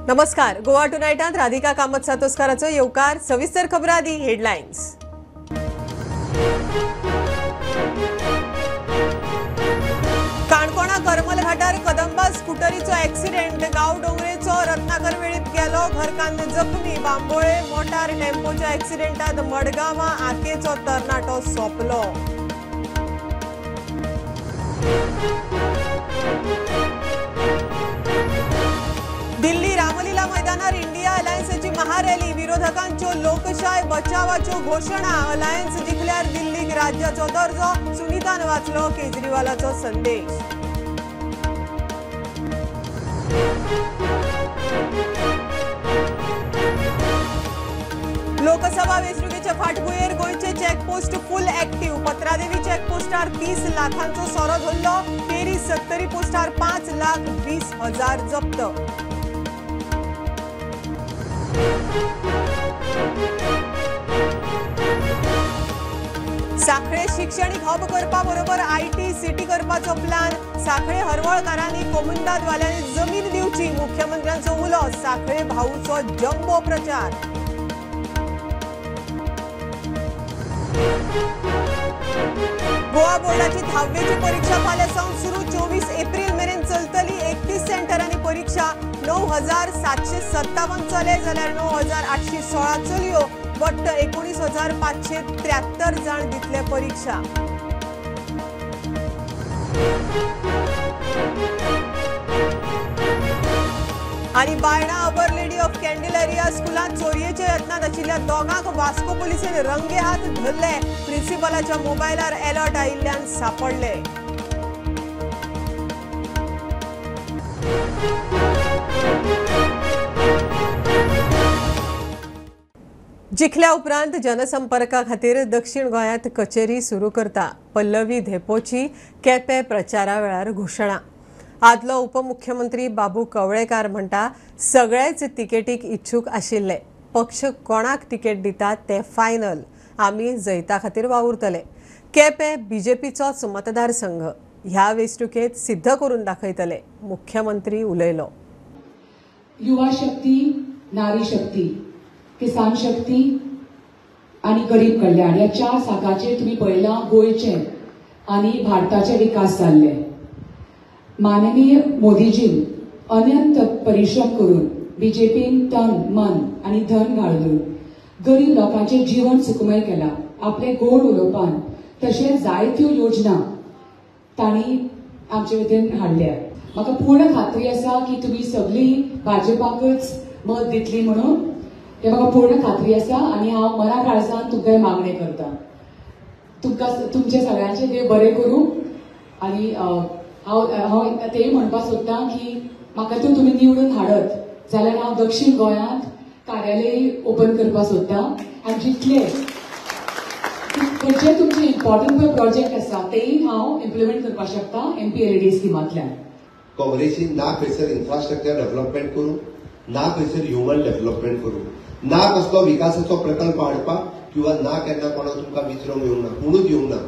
नमस्कार, गोवा टुनायटांत राधिका कामत सातोस्काराचो येवकार. सविस्तर खबर आदी हेडलायन्स. काणकोणा करमल घाटार कदंबा स्कुटरीचो ऍक्सिडेंट. गांव डोंगरेचो रत्नाकर वेळीप गेलो, घरकान्न जखमी. बांबोळे मोटार टेम्पोच्या ऍक्सिडेंटात मडगांवां आकेचो तरणाटो सोंपलो. दिल्ली रामलीला मैदानार इंडिया अलायन्साची महारॅली. विरोधकांच्यो लोकशाय बचावाच्यो घोशणा. अलायन्स जिखल्यार दिल्लीक राज्याचो दर्जो. सुनीतान वाचलो केजरीवालाचो संदेश. लोकसभा वेंचणुकेच्या फाटभुंयेर गोंयचे चेकपोस्ट फुल ऍक्टिव्ह. पत्रादेवी चेकपोस्टार 30 लाखांचो सोरो धरलो. पेरी 70 पोस्टार 5,20,000 जप्त. साखळे शिक्षणीक हब करपा बरोबर IT city करपाचो प्लान. साखळे हरवळकारांनी कोमुनिदादवाल्यांनी जमीन दिवची. मुख्यमंत्र्यांचो उलो. साखळे भाऊचो जम्बो प्रचार. गोवा बोर्डाची 10वेची परीक्षा फाल्यां सावन सुरू. 24 एप्रिल मेरेन चलतली. 31 सेंटरांनी परीक्षा. 9,757 चले जाल्यार 9,816 चलयो. वट्ट 19,573 जाण दितले परीक्षा. आनी बायणा our lady of कॅन्डिलरिया स्कुलांत चोरयेच्या यत्नांत आशिल्ल्या दोगांक वास्को पुलिसेन रंगे हात धरले. प्रिन्सिपलाच्या मोबायलार अलर्ट आयिल्ल्यान सापडले. जिखल्या उपरांत जनसंपर्का खातीर दक्षिण गोंयांत कचेरी सुरू करता. पल्लवी धेंपोची केपें प्रचारा वेळार घोशणा. आदलो उपमुख्यमंत्री बाबू कवळेकार म्हणटा सगळेच तिकेटीक इच्छूक आशिल्ले. पक्ष कोणाक तिकेट दिता ते फायनल. आमी जैता खातीर वावुरतले. केपें बीजेपीचोच मतदारसंघ. ह्या वेंचणुकेंत सिद्ध करून दाखयतले. मुख्यमंत्री उलयलो. युवा शक्ती, नारी शक्ती, किसान शक्ती आनी गरीब कल्याण ह्या 4 साकाचेर तुमी पळयलां गोंयचे आनी भारताचे विकास जाल्ले. माननीय मोदीजीन अनंत परिश्रम करून बीजेपीन तन मन आनी धन घालून गरीब लोकांचें जीवन सुखमय केलां. आपले गोड उलोवपान तशेंच जायत्यो योजना तांणी आमचे वतीन हाडल्या. म्हाका पूर्ण खात्री आसा की तुमी सगळीं भाजपाकच मत दितली म्हणून. ते म्हाका पूर्ण खात्री आसा आनी हांव मना काळजान तुमकां मागणें करता. तुमकां तुमचे सगळ्यांचे देव बरें करूं. आनी हांव हांव तेय म्हणपाक सोदता की म्हाका जर तुमी निवडून हाडत जाल्यार हांव दक्षिण गोंयांत कार्यालय ओपन करपाक सोदता. आनी जितले खंयचे तुमचे इम्पॉर्टंट पळय प्रोजेक्ट आसा तेय हांव इम्प्लिमेंट करपाक शकता MPLAD स्किमांतल्यान. काँग्रेसीन ना खंयसर इन्फ्रास्ट्रक्चर डेव्हलपमेंट करूं, ना खंयसर ह्युमन डेव्हलपमेंट करूं, ना कसलो विकासाचो प्रकल्प हाडपाक किंवा ना केन्ना कोणाक तुमकां विचारूंक येवंक ना, कोणूच येवंक ना.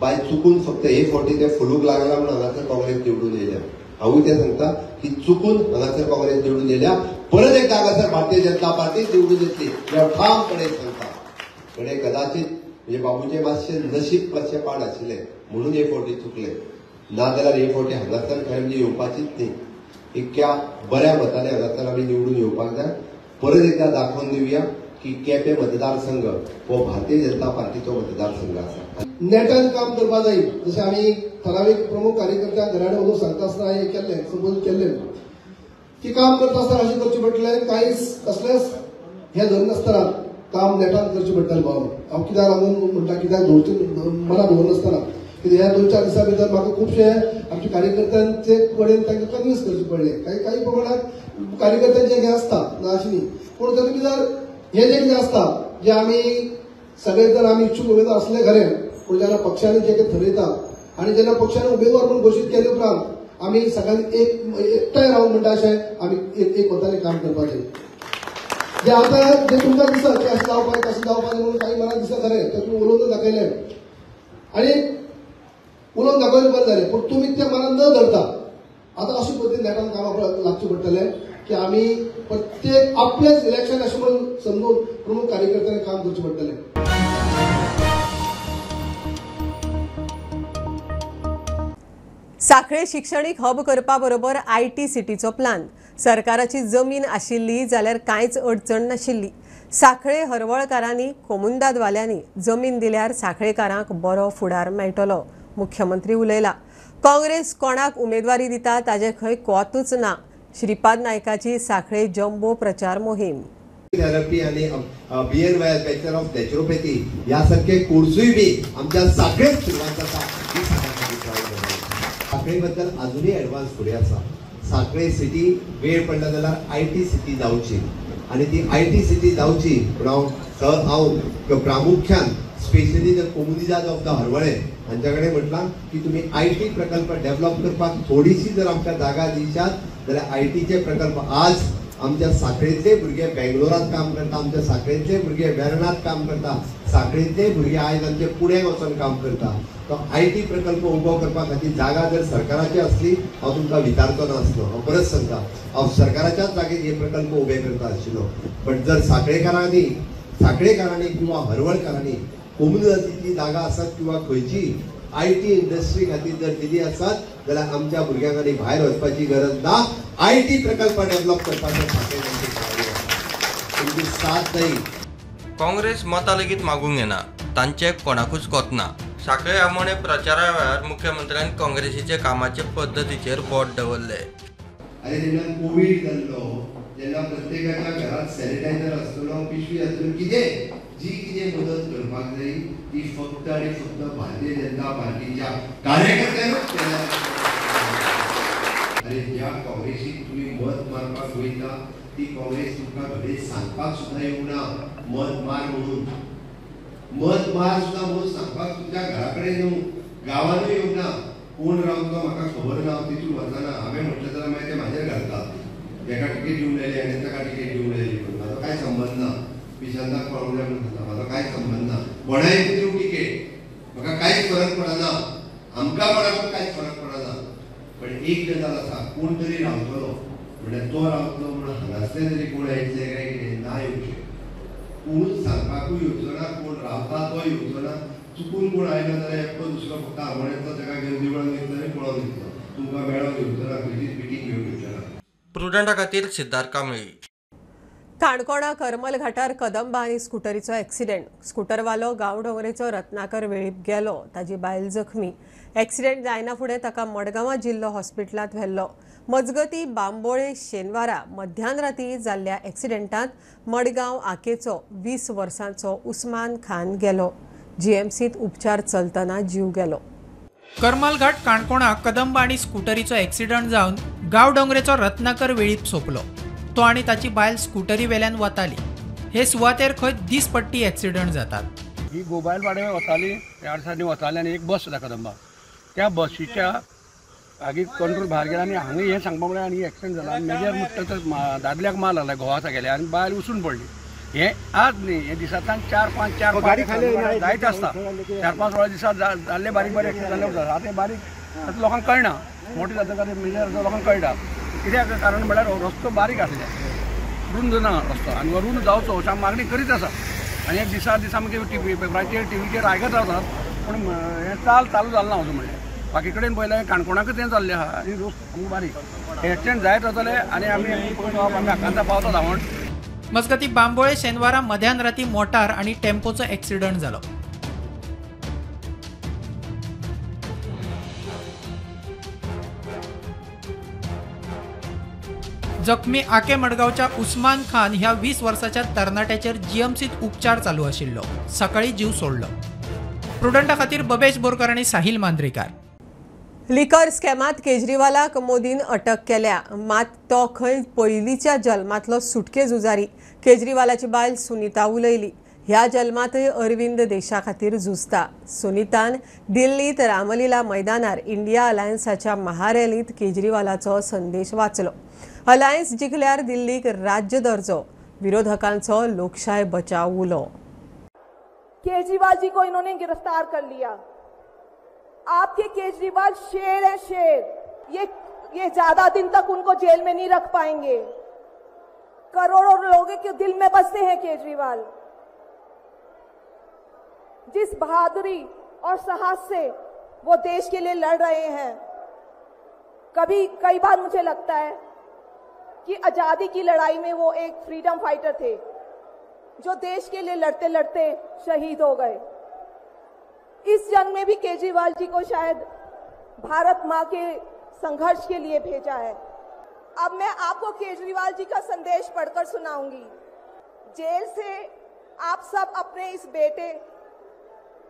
बाय चुकून फक्त हे फावटी ते फुलूंक लागला म्हणून हांगासर काँग्रेस निवडून येयल्या. हांवूय तें सांगता की चुकून हांगासर काँग्रेस निवडून येयल्या. परत एकदा हांगासर भारतीय जनता पार्टी निवडून येतली हें हांव ठामपणे सांगता. पण कदाचित म्हणजे बाबूचें मातशें नशीब मातशें पाड आशिल्लें म्हणून हे फावटी चुकले. ना जाल्यार हे फावटी हांगासर खरें म्हणजे येवपाचीच न्ही. इतक्या बऱ्या मतांनी हांगासर आमी निवडून येवपाक जाय. परत एकदा दाखोवन दिवया की केपें मतदारसंघ हो भारतीय जनता पार्टीचो मतदारसंघ आसा. नेटान काम करपाक जाय. जशें आमी ठरावीक प्रमुख कार्यकर्त्यांक घराणे उलोवंक सांगता आसतना हें केल्लें, संबोधन केल्लें की काम करता आसतना अशें करचें पडटलें, कांयच कसलेंच हें धरनासतना काम नेटान करचें पडटलें. भाव हांव कित्याक लागून म्हणटा, कित्याक दवरचें मनां दवरनासतना कित्याक ह्या 2-4 दिसां भितर म्हाका खुबशे आमच्या कार्यकर्त्यांचे कडेन तांकां कन्विन्स करचें पडलें. कांय कांय प्रमाणांत कार्यकर्त्यांचें हें आसता ना अशें न्ही, पूण तातूंत भितर हें जें कितें आसता जें आमी सगळे जर आमी इच्छूक उमेदवार आसले खरें, पूण जेन्ना पक्षांनी जें कितें थरयता आनी जेन्ना पक्षान उमेदवार म्हणून घोशीत केले उपरांत आमी सगळ्यांनी एकठांय रावन म्हणटा अशें आमी एक मतान काम करपाचें. जे आतां जें तुमकां दिसत की अशें जावपाक तशें जावपाक म्हणून कांय मनात दिसता खरें, तें तुमी उलोवन दाखयलें आनी उलोवन दाखयलें बरें जालें, पूण तुमी तें मनात न धरता आतां अशे पद्दतीन नेटान कामाक लागचें पडटलें की आमी प्रत्येक आपलेच इलेक्शन अशें म्हणून समजून प्रमुख कार्यकर्त्यांनी काम करचें पडटलें. सांखळे शिक्षणीक हब करपा बरोबर IT सिटीचो प्लान. सरकाराची जमीन आशिल्ली जाल्यार कांयच अडचण नाशिल्ली. सांखळे हरवळकारांनी कोमुंदादवाल्यांनी जमीन दिल्यार सांखळेकारांक बरो फुडार मेळटलो, मुख्यमंत्री उलयला. काँग्रेस कोणाक उमेदवारी दिता ताजे खंय कोतूच ना. श्रीपाद नायकाची सांखळे जम्बो प्रचार मोहीम. थेरपी आनी BNY bachelor of naturopathy ह्या सारखे कोर्सूय बी आमच्या सांखळेच सुरवात जाता. सांखळे बद्दल अजूनही एडवान्स फुडें आसा. सांखळे सिटी वेळ पडला जाल्यार IT city जावची आनी ती IT city जावची पूण हांव प्रामुख्यान specially the Comunidade of the Harvalem हांच्या कडेन म्हटलां की तुमी IT प्रकल्प डेव्हलप करपाक थोडीशी जर आमकां जागा दिशात जाल्यार आयटीचे प्रकल्प आज आमच्या सांखळेंतले भुरगे बेंगलोरांत काम करता, आमच्या सांखळेंतले भुरगे वेर्णांत काम करता, सांखळेंतले भुरगे आयज आमचे पुण्याक वचून काम करता. तो IT प्रकल्प उबो करपा खातीर जागा जर सरकाराची आसली हांव तुमकां विचारचो नासलो. हांव परत सांगता, हांव सरकाराच्याच जागेर हे प्रकल्प उबे करता आशिल्लो. बट जर सांखळेकारांनी किंवा हरवळकारांनी कोमुनिदादीची जागा आसत किंवा खंयची IT industry खातीर जर दिली आसत जाल्यार आमच्या भुरग्यांक आनी भायर वचपाची गरज ना. IT प्रकल्प डेव्हलप करपाचो तुमची साथ जाय. काँग्रेस मतां लेगीत मागूंक येना, तांचे कोणाकूच कोत ना. सांखळे आमोणे प्रचारा वेळार मुख्यमंत्र्यान काँग्रेसीचे कामाचे पद्दतीचेर बोट दवरले. आनी जेन्ना कोवीड जाल्लो तेन्ना प्रत्येकाच्या घरात सॅनिटायझर आसतलो, पिशवी आसतली, कितें जी कितें मदत करपाक जाय ती फक्त आनी फक्त भारतीय जनता पार्टीच्या कार्यकर्त्यांकूच केल्या. आनी ज्या काँग्रेसीक तुमी मत मारपाक वयता ती काँग्रेस तुमकां घडये सांगपाक सुद्दां येवंक ना मत मार म्हणून. मत मार सुद्दां म्हणून सांगपाक तुमच्या घरा कडेन न्हू, गांवानूय येवंक ना. कोण रावतलो म्हाका खबर ना, हांव तितून वचना. हांवें म्हटलें जाल्यार मागीर ते म्हाजेर घालता, हेका टिकेट दिवंक जाय आनी ताका टिकेट दिवंक जाय म्हणून. म्हाजो कांय संबंद ना. पिशांताक पळोवंक जाय म्हणून सांगता, म्हाजो कांयच संबंद ना. कोणाय दिवं टिकेट, म्हाका कांयच फरक पडना, आमकां कोणाकूच कांयच फरक पडना. पण एक गजाल आसा, कोण तरी रावतलो म्हणल्यार तो रावतलो म्हणून हांगासले तरी कोण येतले काय कितें ना येवचें. कोणूच सांगपाकूय येवचो ना, कोण रावता तो येवचो ना. चुकून कोण आयलो जाल्यार एकटो दुसरो फक्त आमोण्यातलो ताका घेवन देवळान वयतलो आनी पळोवन येतलो, तुमकां मेळोन येवचो ना, खंयचीच मिटींग घेवन येवचो ना. प्रुडंटा खातीर सिद्धार्थ कांबळी. काणकोणा करमल घाटार कदंबा आनी स्कुटरीचो एक्सिडेंट. स्कुटरवालो गांवडोंगरेचो रत्नाकर वेळीप गेलो, ताजी बायल जखमी. एक्सिडेंट जायना फुडें ताका मडगांवां जिल्लो हॉस्पिटलांत व्हेल्लो. मजगती बांबोळे शेनवारा मध्यान राती जाल्ल्या एक्सिडेंटांत मडगांव आकेचो 20 वर्सांचो उस्मान खान गेलो. जीएमसीत उपचार चलतना जीव गेलो. करमल घाट काणकोणा कदंबा आनी स्कुटरीचो एक्सिडेंट जावन गांवडोंगरेचो रत्नाकर वेळीप सोंपलो. तो आनी ताची बायल स्कुटरी वेल्यान वताली. हे सुवातेर खंय दीसपट्टी एक्सिडेंट जातात. ही गोबायल वाडे वताली, ह्या सायडीन वताली आनी एक बस सुद्दां कदंबा, त्या बसीच्या आगी कंट्रोल भायर गेला आनी हांगा हें सांगपा म्हळ्यार आनी एक्सिडेंट जाला. आनी मेजर म्हणटा तर दादल्याक माल आला, घोवा गेले आनी बायल उसून पडली. हें आज न्ही, हें दिसांतल्यान 4 5 4 5 जायत आसता. 4 5 वेळा दिसा जाल्ले बारीक बारीक एक्सिडेंट जाल्ले उरता. आतां बारीक आतां लोकांक कळना, मोठे जाता मेजर लोकांक कळटा. कित्याक कारण म्हळ्यार रस्तो बारीक आसले, रुंद ना रस्तो आनी रुंद जावचो अशें आमी मागणी करीत आसा. आनी एक दिसा दिसा मागीर टिवी पेपराचेर टिवीचेर आयकत रावतात, पूण हें चाल चालू जालें ना अजून. म्हणल्यार बाकी कडेन पळयलें काणकोणाकच हें जाल्लें आहा आनी रस्तो सामको बारीक, एक्सिडेंट जायत रावतले आनी आमी आमी आकांता पावता धांवण. मजगती बांबोळे शेनवारा मध्यान राती मोटार आनी टेम्पोचो एक्सिडेंट जालो. जखमी आके मडगांवच्या उस्मान खान ह्या 20 वर्साच्या तरणाट्याचेर जीएमसीत उपचार चालू आशिल्लो. सकाळी जीव सोडलो. प्रुडंटा खातीर बबेश बोरकर आनी साहिल मांद्रेकार. लिकर स्कॅमात केजरीवालाक मोदीन अटक केल्या, मात तो खंय पयलींच्या जल्मांतलो सुटके झुजारी. केजरीवालाची बायल सुनीता उलयली. ह्या जल्मांतय अरविंद देशा खातीर झुजता. सुनीतान दिल्लीत रामलीला मैदानार इंडिया अलायन्साच्या महारॅलींत केजरीवालाचो संदेश वाचलो. अलायन्स जिखल्यार दिल्लीक राज्य दर्जो, विरोधकांचो लोकशाय बचाव उलो. केजरीवाल जी को इन्होंने गिरफ्तार कर लिया. आपके केजरीवाल शेर है, शेर. ये ज्यादा दिन तक उनको जेल में नहीं रख पाएंगे. करोड़ों लोगों के दिल में बसते हैं केजरीवाल। जिस बहादुरी और साहस से वो देश के लिए लड़ रहे हैं, कभी कई बार मुझे लगता है कि आजादी की लड़ाई में वो एक फ्रीडम फाइटर थे जो देश के लिए लड़ते लड़ते शहीद हो गए। इस जंग में भी केजरीवाल जी को शायद भारत माँ के संघर्ष के लिए भेजा है। अब मैं आपको केजरीवाल जी का संदेश पढ़कर सुनाऊंगी। जेल से आप सब अपने इस बेटे,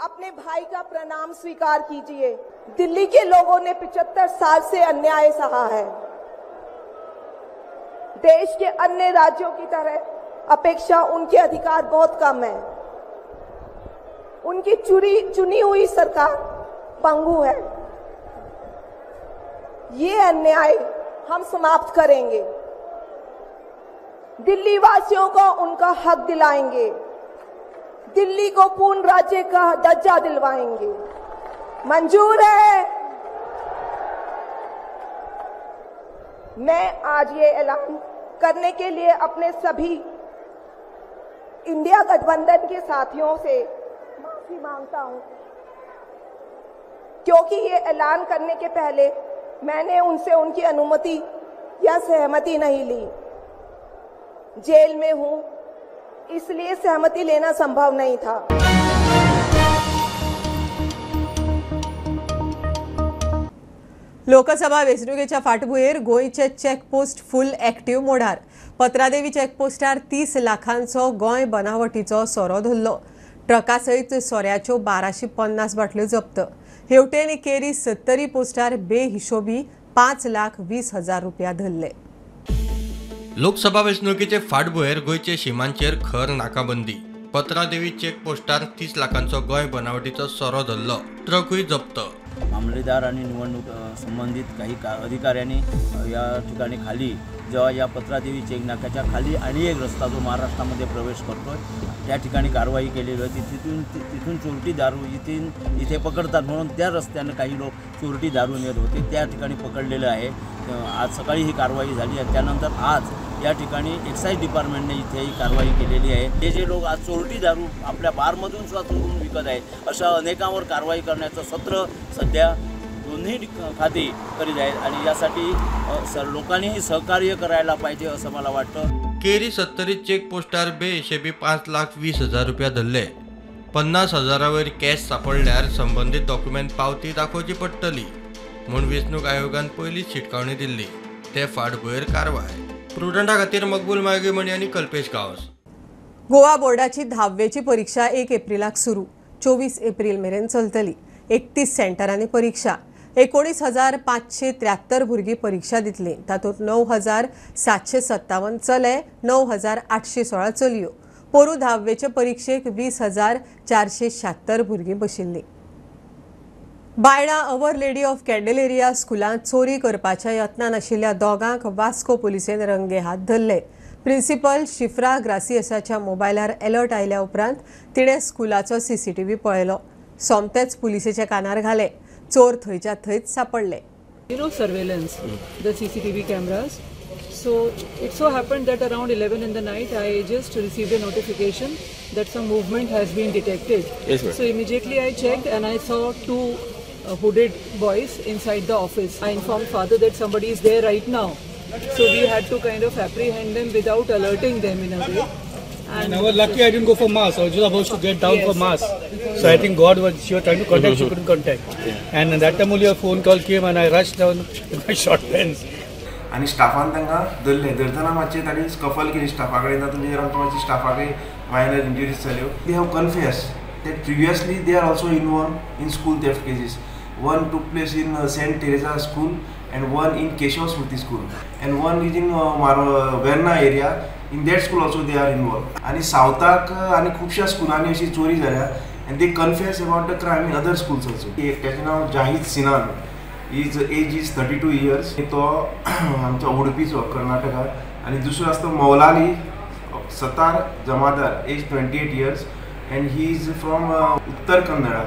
अपने भाई का प्रणाम स्वीकार कीजिए। दिल्ली के लोगों ने 75 साल से अन्याय सहा है। देश के अन्य राज्यों की तरह अपेक्षा उनके अधिकार बहुत कम है। उनकी चुनी हुई सरकार पंगु है। ये अन्याय हम समाप्त करेंगे। दिल्ली वासियों को उनका हक दिलाएंगे। दिल्ली को पूर्ण राज्य का दर्जा दिलवाएंगे। मंजूर है? मैं आज ये ऐलान करने के लिए अपने सभी इंडिया गठबंधन के साथियों से माफी मांगता हूं, क्योंकि ये ऐलान करने के पहले मैंने उनसे उनकी अनुमति या सहमति नहीं ली। जेल में हूं, इसलिए सहमति लेना संभव नहीं था। लोकसभा वेंचणुकेच्या फाटभुंयेर गोंयचे चेकपोस्ट फुल एक्टिव्ह मोडार। पत्रादेवी चेकपोस्टार 30 लाखांचो गोंय बनावटीचो सोरो धरलो। ट्रका सयत सोऱ्याच्यो 1250 बाटल्यो जप्त। हेवटेन केरी 70 पोस्टार बेहिशोबी 5,20,000 रुपया धरले। लोकसभा वेंचणुकेचे फाटभुंयेर गोंयचे शिमांचेर खर नाकाबंदी। पत्रादेवी चेकपोस्टार 30 लाखांचो गोंय बनावटीचो सोरो धरलो, ट्रकूय जप्त। मामलेदार आणि निवडणूक संबंधित काही अधिकाऱ्यांनी या ठिकाणी खाली जेव्हा या पत्रादेवी चेक नाक्याच्या खाली आणि एक रस्ता जो महाराष्ट्रामध्ये प्रवेश करतो त्या ठिकाणी कारवाई केलेली होती। तिथून चोरटी दारू इथे पकडतात म्हणून त्या रस्त्याने काही लोक चोरटी दारू नेत होते, त्या ठिकाणी पकडलेलं आहे। आज सकाळी ही कारवाई झाली आणि त्यानंतर आज या ठिकाणी एक्साईज डिपार्टमेंटने इथे ही कारवाई केलेली आहे। जे जे लोक आज चोरटी दारू आपल्या बारमधून सुद्धा चोरून विकत आहेत अशा अनेकांवर कारवाई करण्याचं सत्र सध्या दोन्ही खाती करीत आहेत आणि यासाठी लोकांनीही सहकार्य करायला पाहिजे असं मला वाटतं। केरी 70 चेकपोस्टार बेहिशेबी 5,20,000 रुपया धरले। 50,000 कॅश सापडल्यार संबंधित डॉक्युमेंट पावती दाखोवची पडटली म्हूण वेंचणूक आयोगान पयलींच शिटकावणी दिल्ली। ते फाटभुंयेर कारवाय। प्रुडंटा खातीर मकबूल मागेमणी आनी कल्पेश गांवस। गोवा बोर्डाची 10वेची परीक्षा 1 एप्रिलाक सुरू, 24 एप्रिल मेरेन चलतली। 31 सेंटरांनी परीक्षा। 19,573 भुरगीं परीक्षा दितली। तातूंत 9,757 चले, 9,816 चलयो। पोरू 10वेचे परीक्षेक 20,476 भुरगीं बशिल्लीं। Baina our lady of Candelaria स्कुलांत चोरी करपाच्या यत्नान आशिल्ल्या दोगांक वास्को पुलिसेन रंगे हात धरले। प्रिन्सिपल शिफ्रा ग्रासियसाच्या मोबायलार अलर्ट आयल्या उपरांत तिणें स्कुलाचो सीसीटीव्ही पळयलो। सोमतेच पुलिसेच्या कानार घाले। चोर थंयच्या थंयच सापडले। You know, surveillance, the CCTV cameras. So it so happened that around 11 in the night, I just received a notification that some movement has been detected. Yes, ma'am. So immediately I checked and I saw two hooded boys inside the office. I informed father that somebody is there right now. So we had to kind of apprehend them without alerting them in a way. And I was lucky I didn't go for mass. I was just about to get down, yes, for mass. So I think God was, she was trying to contact, she couldn't contact. Yeah. And at that time only a phone call came and I rushed down with my short pants. आनी Staffan तांकां धरले, धरतना मातशें तांणी scuffle केली स्टाफा कडेन, तातूंत आमकां मातशी स्टाफा कडेन मायनर इंजरीज जाल्यो. They have confess that previously they are also involve in school theft cases. One took place in Saint Teresa school and one in Keshav Smriti school and one is in Verna area. In that school also they are involve. आनी सावथाक आनी खुबश्या स्कुलांनी अशी चोरी जाल्या and they confess about the crime in other schools also. एकट्याचें नांव Zahid Sinan, his age is 32 years, तो आमच्या उडपीचो कर्नाटका. आनी दुसरो आसता Maulali Sattar Jamadar, age 28 years and he is from Uttar Kannada.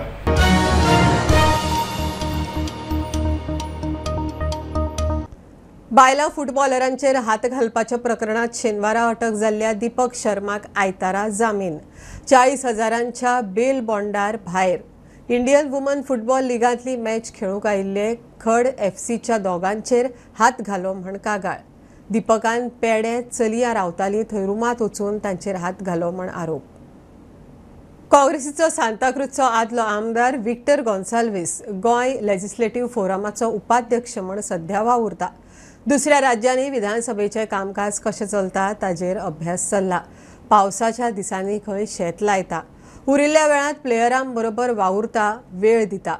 बायलां फुटबॉलरांचेर हात घालपाच्या प्रकरणात शेनवारा अटक जाल्ल्या दीपक शर्माक आयतारा जामीन. 40,000च्या बेल बॉन्डार भायर. इंडियन वुमन फुटबॉल लिगांतली मॅच खेळूंक आयिल्ले खड एफसीच्या दोगांचेर हात घालो म्हण कागाळ. दीपकान पेडे चलयां रावताली थंय रुमांत वचून तांचेर हात घालो म्हण आरोप. काँग्रेसीचो सांताक्रूजचो आदलो आमदार विक्टर गोन्साल्वीस गोंय लेजिस्लेटिव्ह फोरमाचो उपाध्यक्ष म्हण सध्या वावुरता. दुसऱ्या राज्यांनी विधानसभेचें कामकाज कशें चलता ताजेर अभ्यास चल्ला. पावसाच्या दिसांनी खंय शेत लायता, उरिल्ल्या वेळांत प्लेयरां बरोबर वावुरता, वेळ दिता.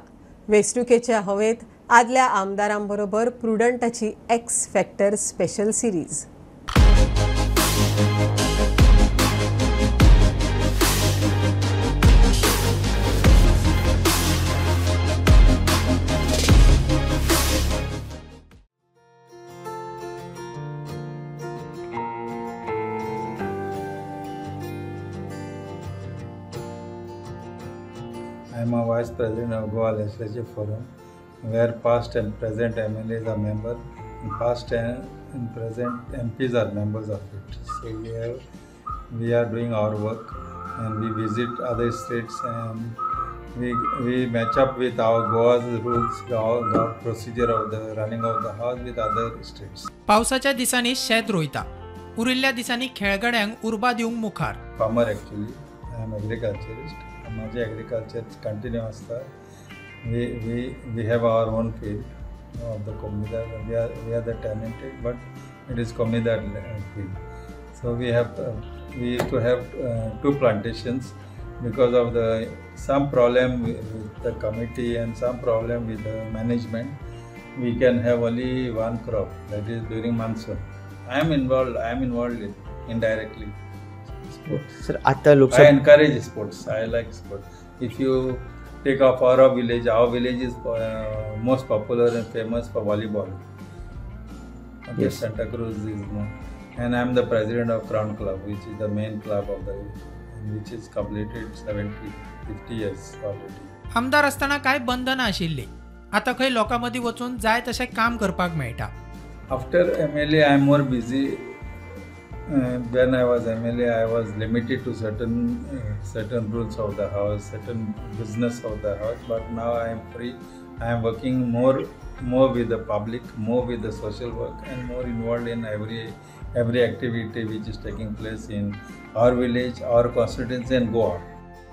वेंचणुकेचे हवेंत आदल्या आमदारां बरोबर प्रुडंटाची X factor special series. I am a Vice President of Goa Legislative Forum, where past and present MLAs are members, and past and present MPs are members of it. So we are doing our work, and we visit other states, and we match up with our Goa's rules, our procedure of the running of the house with other states. पावसाच्या दिसांनी शेत रोयता, उरिल्ल्या दिसांनी खेळगड्यांक उर्बा दिवंक मुखार. Farmer actually, I am agriculturist. माझे एग्रीकल्चर कंटिन्यू आसता. We have our own field of the comunidad. We are the tenanted, but it is comunidad field. So we used to have two plantations because of the some problem with the committee and some problem with the management. We can have only one crop, that is during monsoon. I am involved in indirectly. Sports. Sir, आता Lok Sabha I encourage sports. I like sports. If you take off our village is most popular and famous for volleyball. Okay, yes. Santa Cruz is known. And I am the president of Crown Club, which is the main club of the, which is completed 50 years already. आमदार असताना काय बंधनां आशिल्ली, आता खंय लोकां मदीं वचून जाय तशें काम करपाक मेळटा. After MLA, I am more busy. When I was MLA, I was limited to certain rules of the house, certain business of the house. But now I am free. I am working more with the public, more with the social work, and more involved in every activity which is taking place in our village, our constituency, and Goa.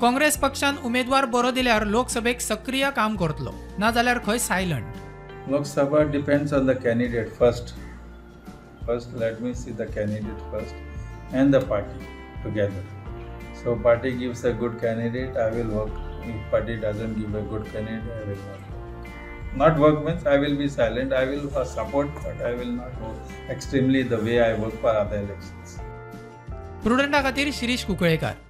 Congress पक्षान उमेदवार बरो दिल्यार लोकसभेक सक्रिय काम करतलो, ना जाल्यार खंय silent. Lok Sabha depends on the candidate first. First, let me see the candidate first and the party together. So party gives a good candidate, I will work. If party doesn't give a good candidate, I will not work. Not work means I will be silent, I will support, but I will not work extremely the way I work for other elections. प्रुडंटा खातीर शिरीष कुंकळेकर.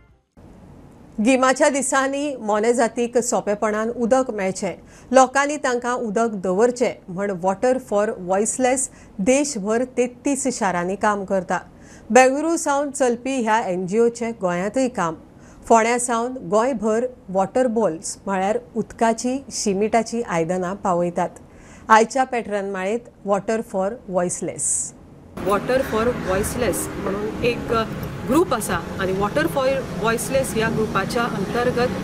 गिमाच्या दिसांनी मोने जातीक सोंपेपणान उदक मेळचें, लोकांनी तांकां उदक दवरचें म्हण वॉटर फॉर वॉयसलेस देशभर 33 शारांनी काम करता. बेंगळुरू सावन चलपी ह्या एनजीओचें गोंयांतय काम. फोंड्या सावन गोंयभर वॉटर बॉल्स म्हळ्यार उदकाची शिमिटाची आयदनां पावयतात. आयच्या पेट्रान माळेंत water for voiceless. Water for voiceless म्हणून एक ग्रुप आसा आनी वॉटर फॉर वॉयसलेस ह्या ग्रुपाच्या अंतर्गत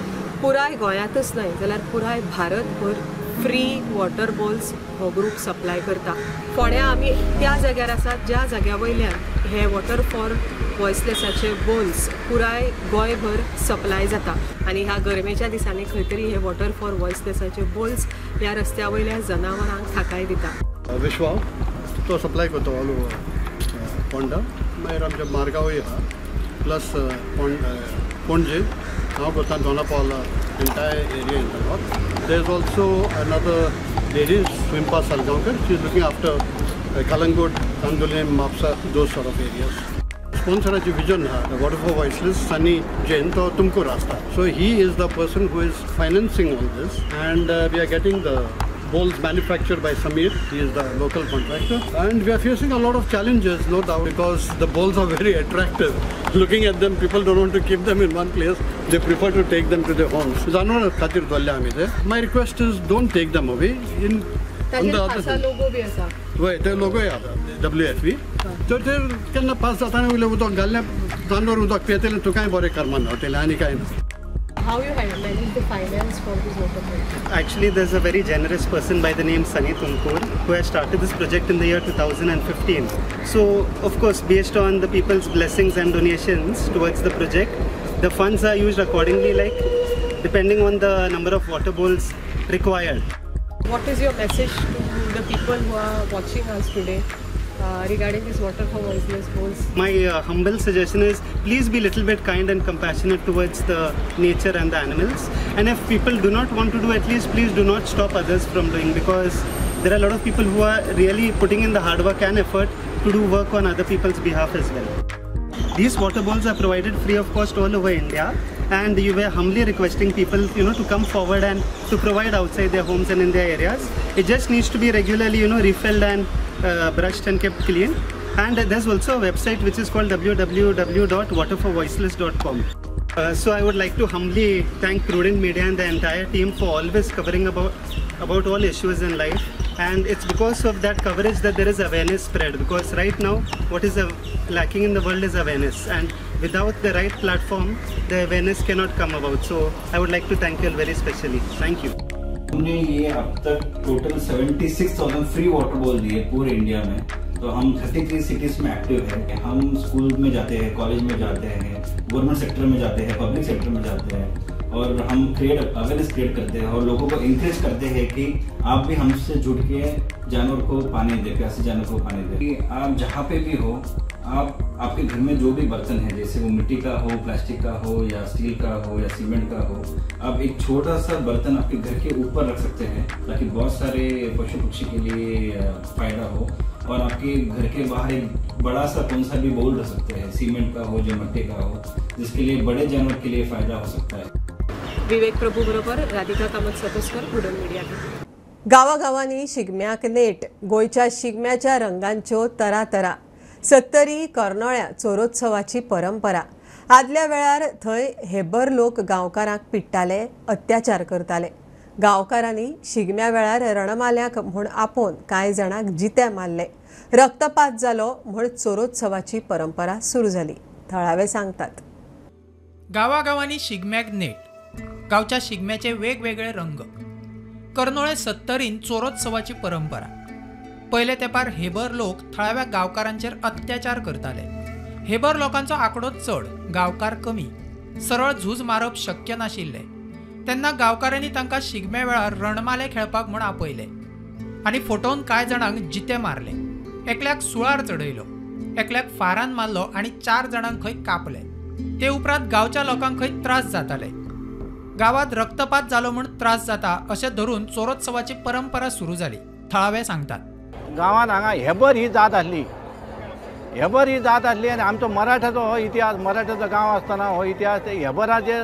पुराय गोंयांतच न्हय जाल्यार पुराय भारतभर फ्री वॉटर बॉल्स हो ग्रुप सप्लाय करता. फोंड्या आमी त्या जाग्यार आसात ज्या जाग्या वयल्यान हे वॉटर फॉर वॉयसलेसाचे बोल्स पुराय गोंयभर सप्लाय जाता आनी ह्या गरमेच्या दिसांनी खंय तरी हे वॉटर फॉर वॉयसलेसाचे बोल्स ह्या रस्त्या वयल्या जनावरांक थाकाय दिता. विश्वा तो सप्लाय करता ऑल ओवर फोंडा, मागीर आमच्या मारगांवूय आहा, प्लस पणजे हांव करता Dona Paula entire area in the north. There is also another lady Swimpa Salgaonkar, she is looking after Calangute, Candolim, Mapusa, those sort of areas. स्पॉन्सराची vision आहा water for voiceless Sunny Jain, तो तुमकूर आसता. So he is the person who is financing all this and we are getting the bowls manufactured by Samir. He is the local contractor, and we are facing a lot of challenges, no doubt, because the bowls are very attractive. Looking at them, people don't want to keep them in one place. They prefer to take them to their homes. My request is, don't take them away. In लोगो बी आसा. वय ते लोगोय आसा WFP. तर ते केन्ना pass जाताना वयलें उदक घाल्लें जानवर उदक पियेतलें तुकाय बरें कर्मान गावतलें आनी कांय ना. How you manage the finance for this water project? Actually, there's a very generous person by the name Sunny Tumkur who has started this project in the year 2015. So, of course, based on the people's blessings and donations towards the project, the funds are used accordingly, like depending on the number of water bowls required. What is your message to the people who are watching us today regarding this water for voiceless bowls? My humble suggestion is, please be a little bit kind and compassionate towards the nature and the animals. And if people do not want to do, at least please do not stop others from doing, because there are a lot of people who are really putting in the hard work and effort to do work on other people's behalf as well. These water bowls are provided free of cost all over India, and you were humbly requesting people, you know, to come forward and to provide outside their homes and in their areas. It just needs to be regularly, you know, refilled and brushed and kept clean. And there's also a website which is called www.waterforvoiceless.com. So I would like to humbly thank Prudent Media and the entire team for always covering about all issues in life. And it's because of that coverage that there is awareness spread, because right now what is lacking in the world is awareness, and without the right platform the awareness cannot come about. So I would like to thank you all very specially. Thank you. हमने ये अब तक total 76,000 free water बोल दिए पूरे India में. तो हम 33 cities में active है. हम school में जाते हैं, कॉलेज में जाते हैं, गवर्नमेंट सेक्टर में जाते हैं, पब्लिक सेक्टर में जाते हैं, और हम अवेयरनेस क्रिएट करते हैं और लोगों को इंकरेज करते हैं कि आप भी हमसे जुड़ के जानवर को पानी दे, प्यासे जानवर को पानी दे. आप जहाँ पे भी हो, आप आपके घर में जो भी बर्तन है, जैसे वो मिट्टी का हो, प्लास्टिक का हो, या स्टील का हो, या सीमेंट का हो, आप एक छोटा सा बर्तन आपके घर के ऊपर रख सकते हैं ताकि बहुत सारे पशु पक्षी के लिए फायदा हो. और आपके घर के बाहर एक बड़ा सा कौन सा भी बाउल रख सकते हैं, सीमेंट का हो या मट्टी का हो, जिसके लिए बड़े जानवर के लिए फायदा हो सकता है. विवेक प्रभू बरोबर राधिका कामत सतस्कर, प्रुडंट मीडिया. गावागावांनी शिगम्याक नेट. गोंयच्या शिगम्याच्या रंगांच्यो तरातरा. सत्तरी कर्नोळ्या चोरोत्सवाची परंपरा. आदल्या वेळार थंय हेबर लोक गांवकारांक पिडटाले, अत्याचार करताले. गांवकारांनी शिगम्या वेळार रणमाल्याक म्हूण आपोवन कांय जाणांक जिते मारले. रक्तपात जालो म्हूण चोरोत्सवाची परंपरा सुरू जाली, थळावे सांगतात. गावागावांनी शिगम्याक नेट. गांवच्या शिगम्याचे वेगवेगळे रंग. कर्नोळे सत्तरीन चोरोत्सवाची परंपरा. पयले तेंपार हेबर लोक थळाव्या गांवकारांचेर अत्याचार करताले. हेबर लोकांचो आंकडो चड, गांवकार कमी. सरळ झूज मारप शक्य नाशिल्लें. तेन्ना गांवकारांनी तांकां शिगम्या वेळार रणमाले खेळपाक म्हूण आपयले आनी फोटोवन कांय जाणांक जिते मारले. एकल्याक सुळार चडयलो, एकल्याक फारान मारलो आनी 4 जाणांक खंय कापले. ते उपरांत गांवच्या लोकांक खंय त्रास जाताले. गांवांत रक्तपात जालो म्हूण त्रास जाता अशें धरून चोरोत्सवाची परंपरा सुरू जाली, थळावे सांगतात. गांवांत हांगा हेबर ही जात आसली, हेबर ही जात आसली आनी आमचो मराठ्याचो हो इतिहास, मराठ्याचो गांव आसतना हो इतिहास, हेबराचे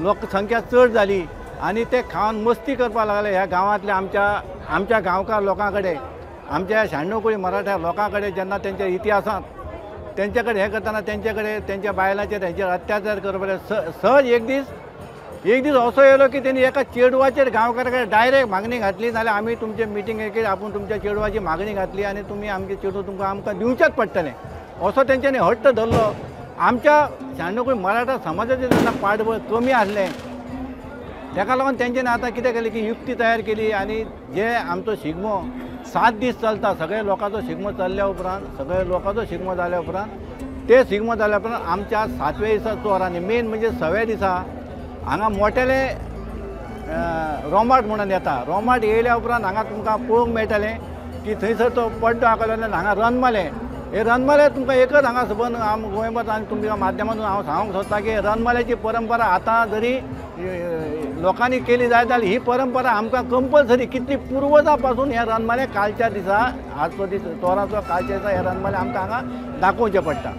लोकसंख्या चड जाली आनी ते खावन मस्ती करपाक लागले. ह्या गांवांतल्या आमच्या आमच्या गांवकार लोकां कडेन, आमच्या 96 कोटी मराठा लोकां कडेन जेन्ना तेंच्या इतिहासांत तेंचे कडेन हें करतना तेंचे कडेन तेंच्या बायलांचेर हेंचेर अत्याचार करपाक सहज एक दीस असो येयलो की तेणी एका चेडवाचेर गांवकारा कडेन डायरेक्ट मागणी घातली, नाल्यार आमी तुमचे मिटींगेक आपूण तुमच्या चेडवाची मागणी घातली आनी तुमी आमचे चेडूं तुमकां आमकां दिवचेंच पडटलें असो तेंच्यांनी हट्ट धरलो. आमच्या 96 कोटी मराठा समाजाचें जेन्ना पाठबळ कमी आसलें तेका लागून तेंच्यांनी आतां कितें केलें की युक्ती तयार केली आनी जे आमचो शिगमो 7 दीस चलता, सगळे लोकांचो शिगमो चल्ल्या उपरांत, सगळे लोकांचो शिगमो जाल्या उपरांत, ते शिगमो जाल्या उपरांत आमच्या 7व्या दिसा चोरांनी, मेन म्हणजे 6व्या दिसा हांगा मोटेले रोमाट म्हणून येता. रोमाट येयल्या उपरांत हांगा तुमकां पळोवंक मेळटलें की थंयसर तो पड्डो आकलो हांगा रणमालें. हे रणमालें तुमकां एकच हांगा सबंद आम गोंयभर आनी तुमच्या माध्यमांतून हांव सांगूंक सोदता की रणमाल्याची परंपरा आतां जरी लोकांनी केली जायत जाल्यार ही परंपरा आमकां कंपल्सरी कितली पुर्वजां पासून हे रणमालें कालच्या दिसा, आजचो दीस चोराचो कालच्या दिसा हे रणमालें आमकां हांगा दाखोवचें पडटा,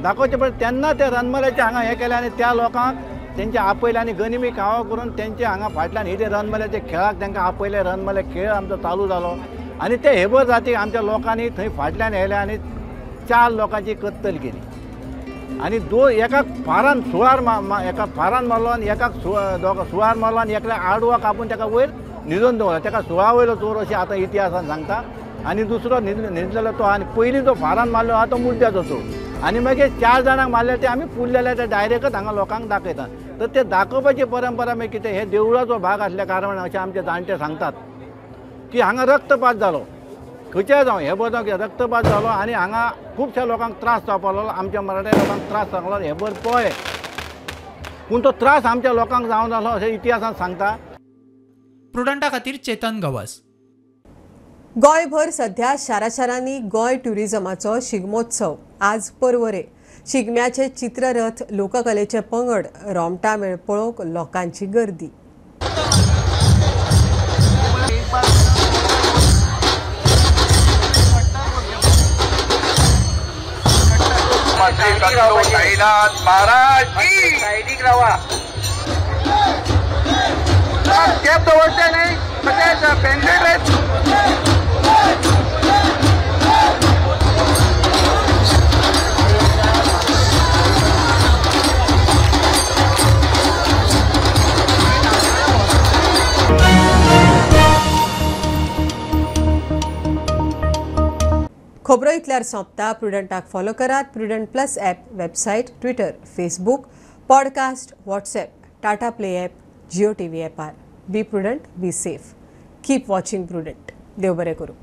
दाखोवचें पडटा. तेन्ना त्या रणमाल्याचें हांगा हें केलें आनी त्या लोकांक तेंचे आपयले आनी गनिमी कावा करून तेंचे हांगा फाटल्यान हे रणमाल्याच्या खेळाक तांकां आपयले. रणमाले खेळ आमचो चालू जालो आनी ते हेबर जातीक आमच्या लोकांनी थंय फाटल्यान येयले आनी 4 लोकांची कत्तल केली आनी एका फारान सुळार एका फारान मारलो आनी एकाक सुळार मारलो आनी एकल्या आडवा कापून ताका वयर न्हिदोवन दवरला ताका सुळा वयलो चोर अशें आतां इतिहासान सांगता आनी दुसरो न्हिदलेलो तो आनी पयलीं जो फारान मारलो आहा तो मुद्द्याचो चोर आनी मागीर 4 जाणांक मारले ते आमी पुरलेले ते डायरेक्टच हांगा लोकांक दाखयतात. तर ते दाखोवपाची परंपरा मागीर कितें हे देवळाचो भाग आसल्या कारणान अशें आमचे जाणटे सांगतात की हांगा रक्तपात जालो खंयच्याय जावं हेबर जावं कितें रक्तपात जालो आनी हांगा खुबश्या लोकांक त्रास जावपाक लागलो आमच्या मराठा लोकांक त्रास जावंक लागलो हेबर पळय पूण तो त्रास आमच्या लोकांक जावन जालो अशें इतिहासान सांगता. प्रुडंटा खातीर चेतन गवस. गोंयभर सध्या शारा शारांनी गोंय ट्युरिझमाचो शिगमोत्सव आज परवरे. शिगम्याचे चित्ररथ लोककलेचे पंगड रोमटा मेळ पळोवंक लोकांची गर्दी. खबरो इतल्यार सोंपता. प्रुडंटाक फॉलो करात. Prudent plus app, website, Twitter, Facebook, podcast, WhatsApp, Tata Play app, Jio TV ॲपार. Be prudent, be safe, keep watching Prudent. देव बरें करूं.